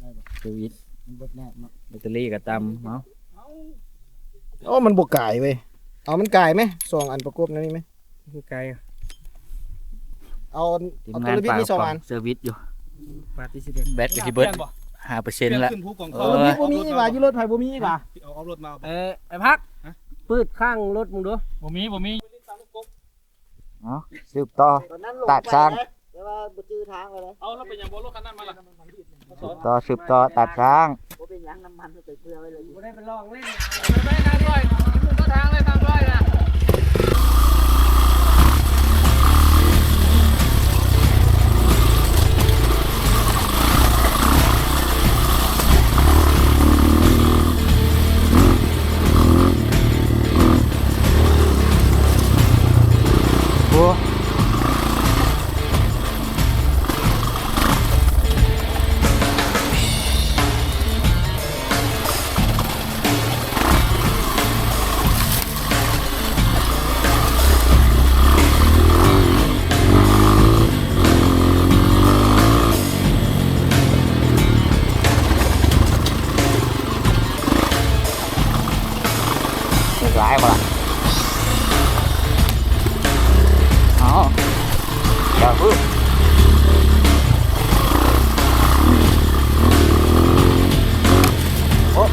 ໄດ້ບໍ່? ໂຄວິດ ມັນເບິດແລ້ວເນາະ ແບັດເຕີຣີກໍຕ່ຳເນາະ. ໂອ້ ມັນບໍ່ກາຍເວີຍ. ເອົາ ມັນກາຍໄໝ? ສອງອັນປະກົບແນວນີ້ໄໝ? ຄືໄກ ເອົາ ທີມງານ ເອົາໂຕລະບິດມີສອງອັນ ເຊີວິດຢູ່ ບາດທີ່ສິບເອັດ ແບັດກໍຊິເບິດຫ້າເປີເຊັນລະ. ເອີ ບໍ່ມີ ບໍ່ມີວ່າ ຢູ່ລົດໃຜບໍ່ມີວ່າ ເອົາ ເອົາລົດມາ ເອີ ໄອ້ພັກ ຮະ? ເປີດຂ້າງລົດມຶງດູ. ບໍ່ມີ ບໍ່ມີ. ເອົາ ສືບຕໍ່ຕາດຊ້າງ ແຕ່ວ່າບໍ່ຈື່ທາງເລີຍ. ເອົາ ແລ້ວເປັນຫຍັງບໍ່ລົດຄັນນັ້ນມາລະ? ສືບຕໍ່ ສືບຕໍ່ຕາດຊ້າງ. ບໍ່ເປັນຫຍັງ ນ້ຳມັນເຮົາໄປເຜື່ອໄວ້ເລີຍ. ບໍ່ໄດ້ໄປລອງເຫຼັ້ນ. ໄປທາງດ້ວຍ ທາງດ້ວຍນະ. ໂອ້ ຫຼາຍບໍ່ລະ? ເອົາ ຢ່າເພິ່ງ ໂອ້.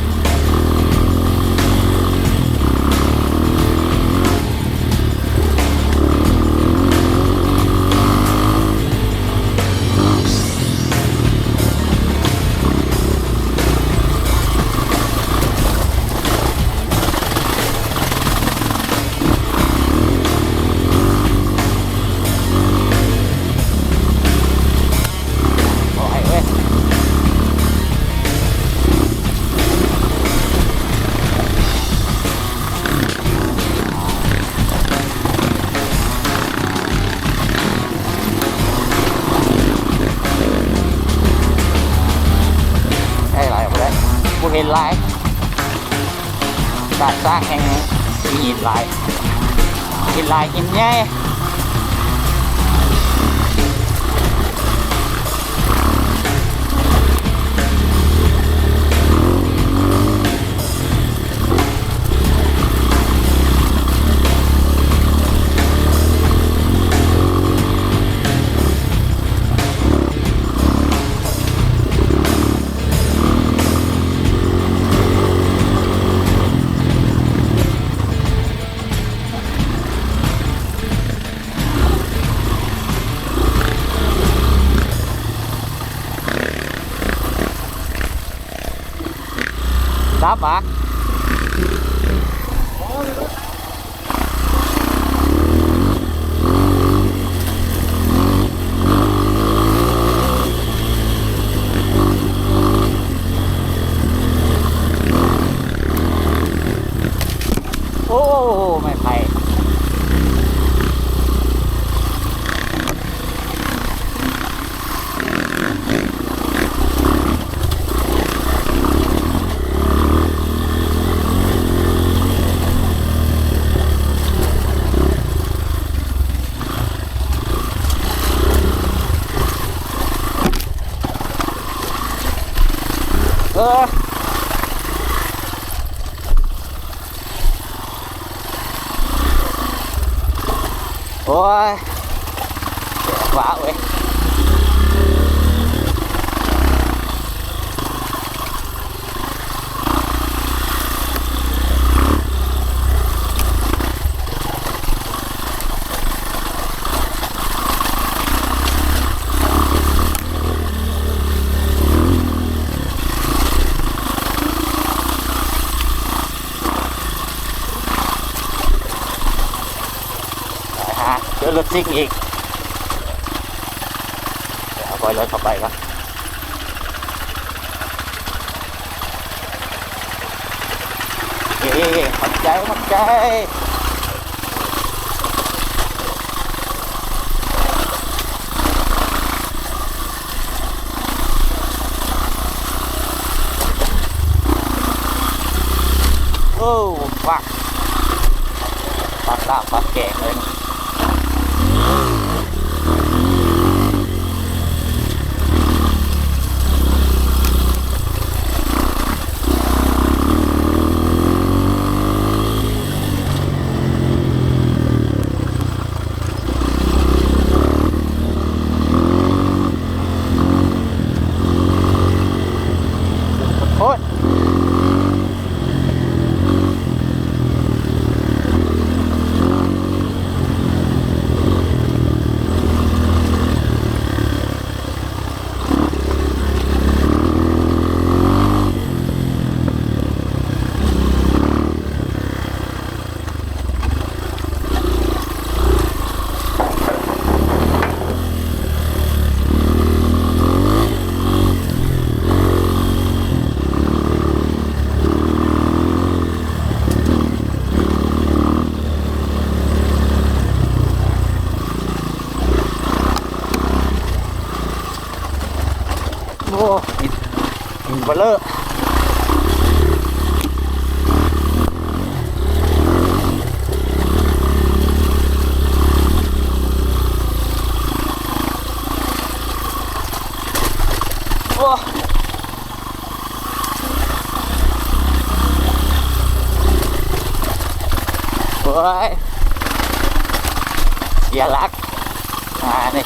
ບໍ່ໃຫ້ເວີຍ ໃຫ້ຫຼາຍບໍ່ໄດ້ ບໍ່ເຫັນຫຼາຍ. ຕາດຊ້າງແຫ່ງມີຫີນຫຼາຍ ຫີນຫຼາຍ ຫີນໃຫຍ່. ດັບຫວາ? ໂອ້ ໄມ້ໄຜ່. ເອີ ໂອ້ຍ ວ້າວເວີຍ. ໄປຫາເຈີລົດຊິງອີກ ເອົາ ປ່ອຍລົດເຂົ້າໄປກ່ອນ. ເອີ ຂອບໃຈ ຂອບໃຈ. ໂອ້ ຟັກ ຟັກລາບຟັກແກງເລີຍ. ໂອ້ຍ ໂອ້ ຫີນ ຫີນເບາະເລີ. ໂອ້ ໂອ້ຍ ເສຍຫຼັກ ອ່າ ນີ້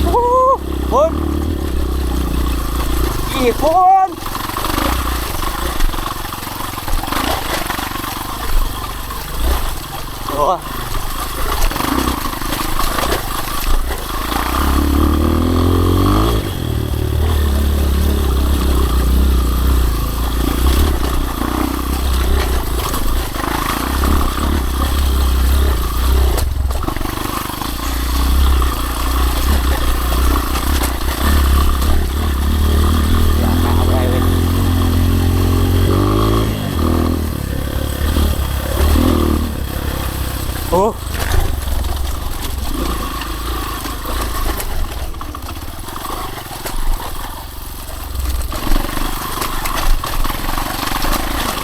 ໂອ້ ຄົນ ອີກຄົນ. ໂອ້ ໂອ້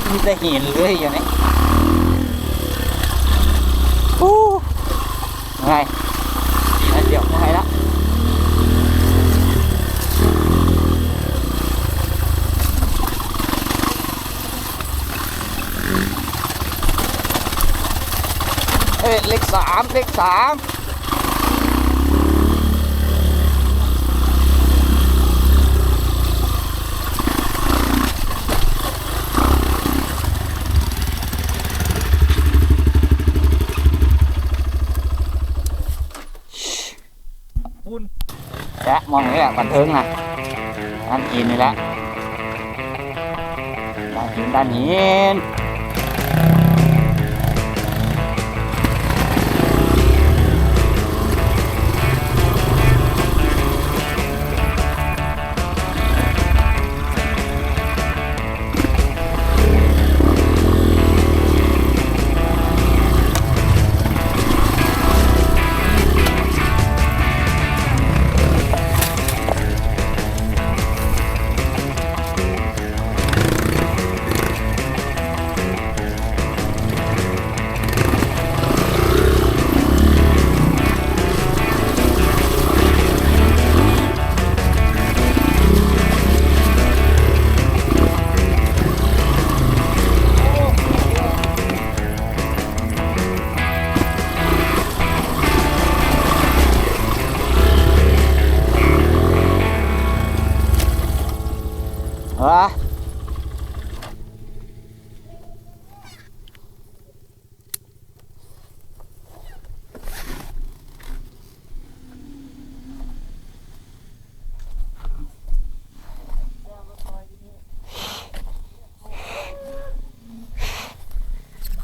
ມີແຕ່ຫີນເລີຍຢູ່ນີ້. ໂອ້ ງ່າຍ ອັນດຽວບໍ່ໃຫ້ລະ. ເອີ ເລກສາມ ເລກສາມ. ພຸ້ນ ແຊະ ມອງນີ້ແຫຼະ ບັນເທິງນະ ອັນອີນນີ້ແຫຼະ ດ້ານຫີນ ດ້ານຫີນ.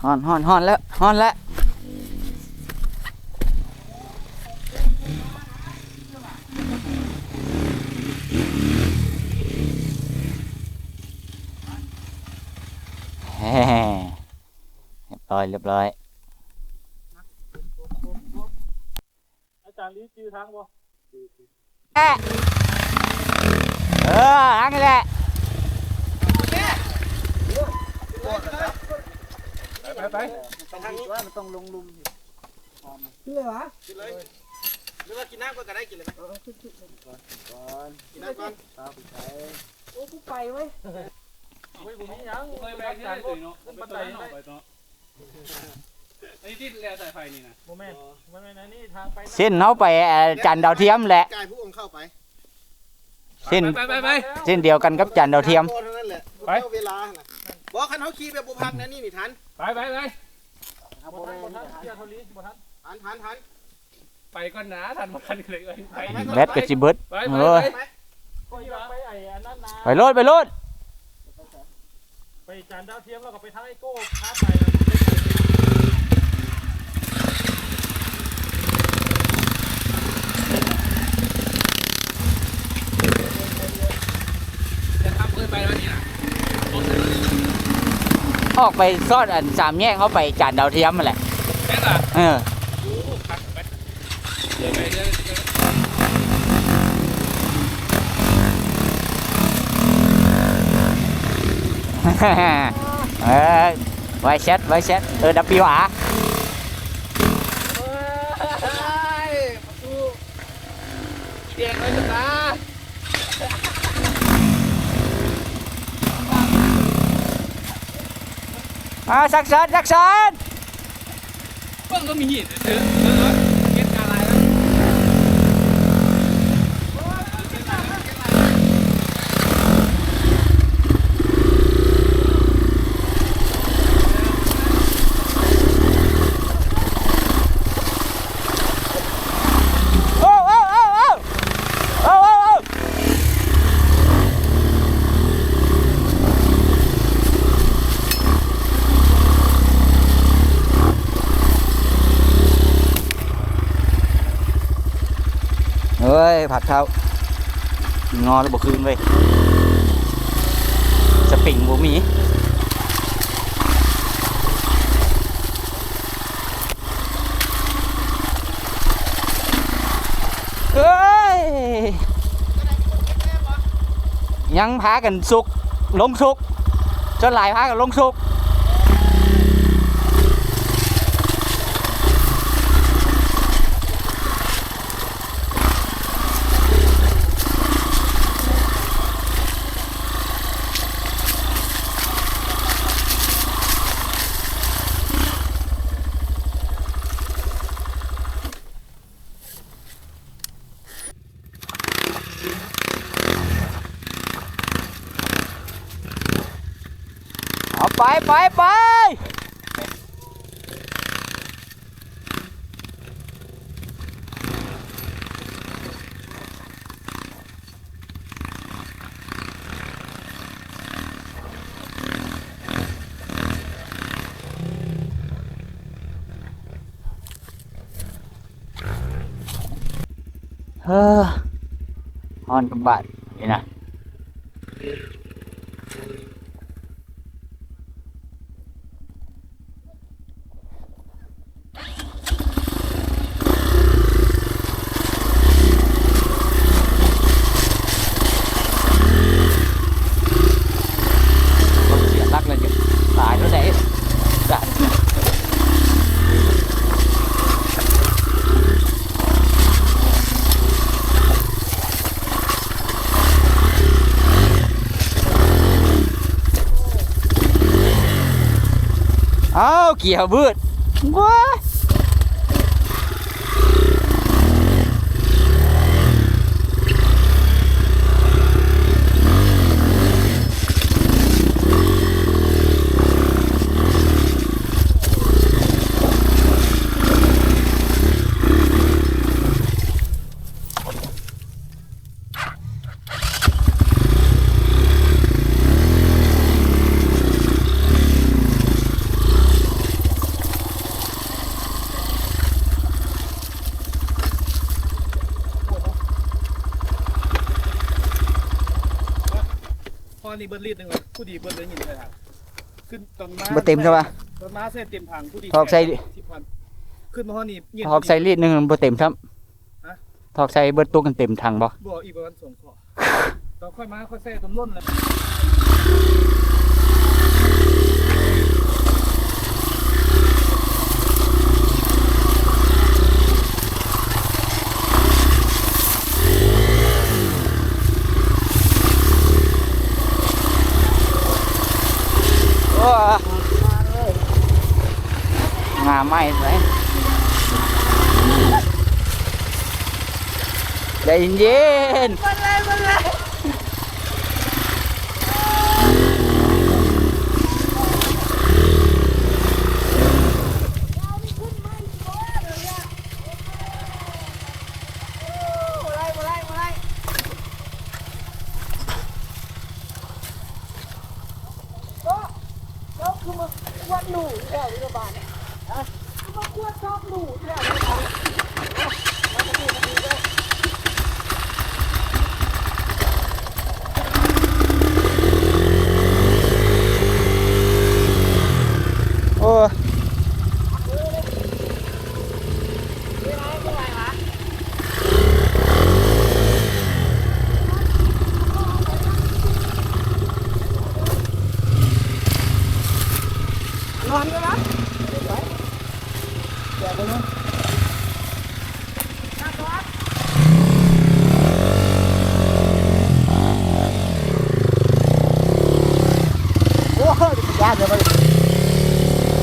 ຮ້ອນ ຮ້ອນ ຮ້ອນແລ້ວ ຮ້ອນແລ້ວ. ຮຽບຮ້ອຍ ຮຽບຮ້ອຍ. ອາຈານລີຈື່ທາງບໍ່? ເອີ ທາງນີ້ແຫຼະ ໄປ ໄປ ໄປ ໄປ ມັນຕ້ອງລົງ ມັນຕ້ອງລົງລຸ່ມຢູ່ ຂຶ້ນເລີຍຫວາ? ຂຶ້ນເລີຍ ຫຼືວ່າກິນນ້ຳກ່ອນກໍໄດ້ ກິນເລີຍ ເອີ ຂຶ້ນ ຂຶ້ນ ຂຶ້ນກ່ອນ ກິນນ້ຳກ່ອນ ເອົາໄປໃສ່ ໂອ້ ກູໄປເວີຍ ໂອ້ຍ ບໍ່ມີຫຍັງ ເຄີຍໄປທີ່ໄດ້ເນາະ ຂຶ້ນບັນໄດໄດ້ ອັນນີ້ຕິດແລ້ວສາຍໄຟນີ້ນະ ບໍ່ແມ່ນ ບໍ່ແມ່ນ ອັນນີ້ທາງໄປ ເສັ້ນເຮົາໄປ ເອີ ຈານດາວທຽມແຫຼະ ກາຍຜູ້ອົງເຂົ້າໄປ ເສັ້ນ ໄປ ໄປ ໄປ ເສັ້ນດຽວກັນກັບຈານດາວທຽມ ໄປ ເວລາຫັ້ນນະ ບໍ່ ຄັນເຮົາຂີ່ແບບບໍ່ພັກແນວນີ້ນີ້ທັນ ໄປ ໄປ ໄປ ບໍ່ທັນ ບໍ່ທັນ ເຊື່ອເທົ່າລີ ບໍ່ທັນ ທັນ ທັນ ທັນ ໄປກ່ອນນະ ທັນບໍ່ທັນເລີຍ ໄປ ແບັດກໍຊິເບິດ ໄປ ໄປ ເອີຍ ໄປ ໄປ ໄປ ໄປ ໄປໂລດ ໄປໂລດ ໄປຈານດາວທຽມ ແລ້ວກໍໄປທາງໄອໂກ້ ພາໄປ ອອກໄປຊອດອັນສາມແຍກ ເຮົາໄປຈານດາວທຽມຫັ້ນແຫຼະ ແມ່ນຫວາ? ເອີ ເອີ ໄວແຊັດ ໄວແຊັດ ເອີ ດັບເບິນຢູອາ ມາ ຊັກຊັນ ຊັກຊັນ ເບິ່ງກໍມີຫີນຊື່ໆ ເຮັດການຫຼາຍແລ້ວ ໂອ້ ໂອ້ ໂອ້ ໂອ້ ໂອ້ ໂອ້ ໂອ້ ເອີຍ ພັກເທົ້າ ງໍແລ້ວບໍ່ຄືນເວີຍ ສະປຣິງບໍ່ມີ. ເອີຍ ຍັງພາກັນສຸກ ລົງສຸກ ສ່ວນຫຼາຍພາກັນລົງສຸກ. ເອົາໄປ ໄປ ໄປ. ເຮີ ຮ້ອນກະບາດນີ້ນະ. ເສຍຫຼັກແລ້ວ ຕາຍແລ້ວໃດ໋. ອ້າວ ເກຍວືດ ວ້າຍ. ຮອດນີ້ເບິດລີດໜຶ່ງ ຜູ້ດີເບິດໄດ້ຍິນເລີຍ ຂຶ້ນຕອນມາ ບໍ່ເຕັມຊະວະ ຕອນມາໃສ່ເຕັມຖັງ ຜູ້ດີຖອກໃສ່ ສິບພັນ ຂຶ້ນມາຮອດນີ້ ຖອກໃສ່ລີດໜຶ່ງ ມັນບໍ່ເຕັມຊ້ຳ ຮະ? ຖອກໃສ່ເບິດ ຕົກກັນເຕັມຖັງບໍ່? ບໍ່ ອີກປະມານສອງຂໍ້. ຕອນຂ້ອຍມາ ຂ້ອຍໃສ່ຕົວລົ້ນແລ້ວ. ໂອ້ ງາໄມ້ໄປ ໃຈເຢັນໆ. ເຈົ້າຄືມາກວດໜູຢູ່ແຖວນີ້ລະບາດນີ້ ຮະ? ຄືມາກວດຊອກໜູຢູ່ແຖວນີ້ລະບາດນີ້ ຮະ? ໂອ້ຍ. ນອນຢູ່ນະ ແກະເບິ່ງເນາະ. ໂອ້ຍ ຢ້ານເລີຍບັດນີ້.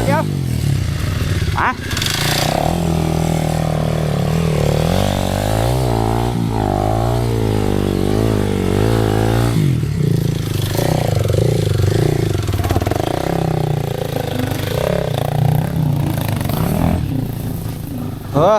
ດຽວໆ ມາ. ເອີ.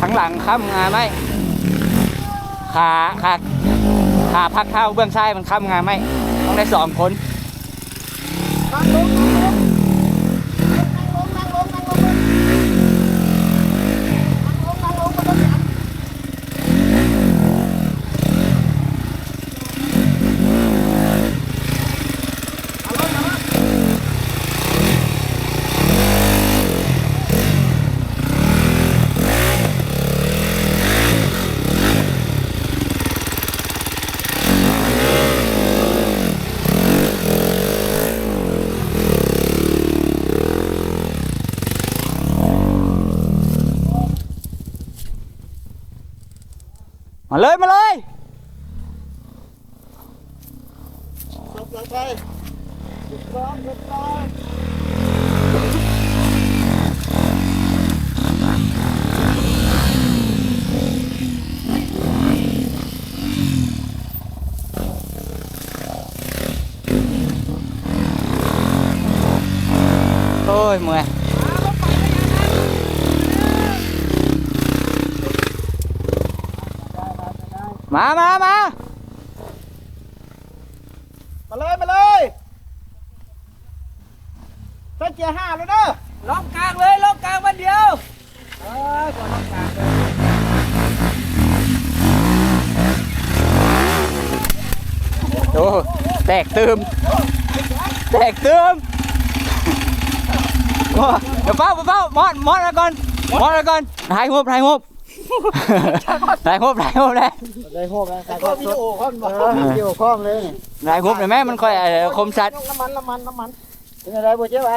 ທາງຫຼັງຄ້ຳງາໄມ້ ຂາ ຂາ ຂາພັກເທົ້າເບື້ອງຊ້າຍມັນຄ້ຳງາໄມ້ ຕ້ອງໄດ້ສອງຄົນ. ມາເລີຍ ມາເລີຍ. ໂອ້ຍ ເມື່ອຍ. ມາ ມາ ມາ. ມາເລີຍ ມາເລີຍ. ໃສ່ເກຍຫ້າແລ້ວເດີ. ລອງກາງເລີຍ ລອງກາງບາດດຽວ. ເອີ ກໍລອງກາງເລີຍ. ໂອ້ ແຕກຕື່ມ ແຕກຕື່ມ. ໂອ້ ດຽວ ຟ້າວ ຟ້າວ ມອດ ມອດເອົາກ່ອນ ມອດເອົາກ່ອນ. ຖ່າຍຮູບ ຖ່າຍຮູບ. ໄດ້ຮູບ ໄດ້ຮູບແລ້ວ ໄດ້ຮູບແລ້ວ ຖ່າຍທອດສົດ ວິດີໂອກ່ອນບໍ່? ເອີ ວິດີໂອພ້ອມເລີຍນີ້ ຖ່າຍຮູບໄດ້ແມ່ ມັນຄ່ອຍ ເອີ ຄົມຊັດ. ນ້ຳມັນ ນ້ຳມັນ ນ້ຳມັນ ເປັນຈັ່ງໃດ ບໍ່ເຈັບຫວາ?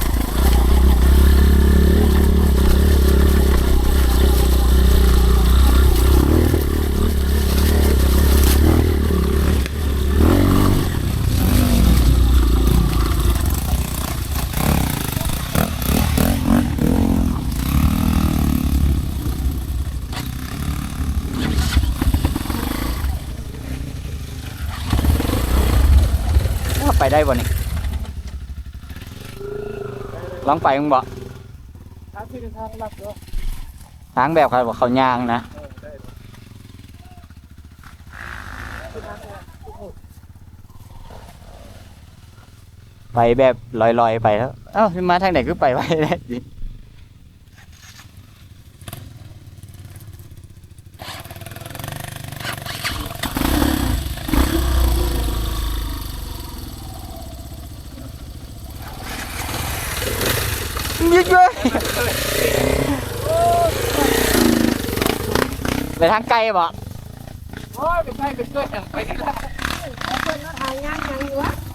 ໄດ້ບໍ່ນີ້? ລອງໄປເບິ່ງບໍ່? ທາງທີ່ເປັນທາງລັດເນາະ ທາງແບບເຂົາ ເຂົາຍ່າງນະ. ເອີ ໄດ້ ໄປແບບລອຍໆ ໄປແລ້ວ. ເອົ້າ ມາທາງໃດຄືໄປໄວແທ້? ໄປທາງໄກບໍ່? ໂອ້ຍ ໄປໄກ ໄປເກີດຫຍັງ ໄປນີ້ລະ ເພິ່ນມາຖ່າຍງານຫຍັງຢູ່ວະ?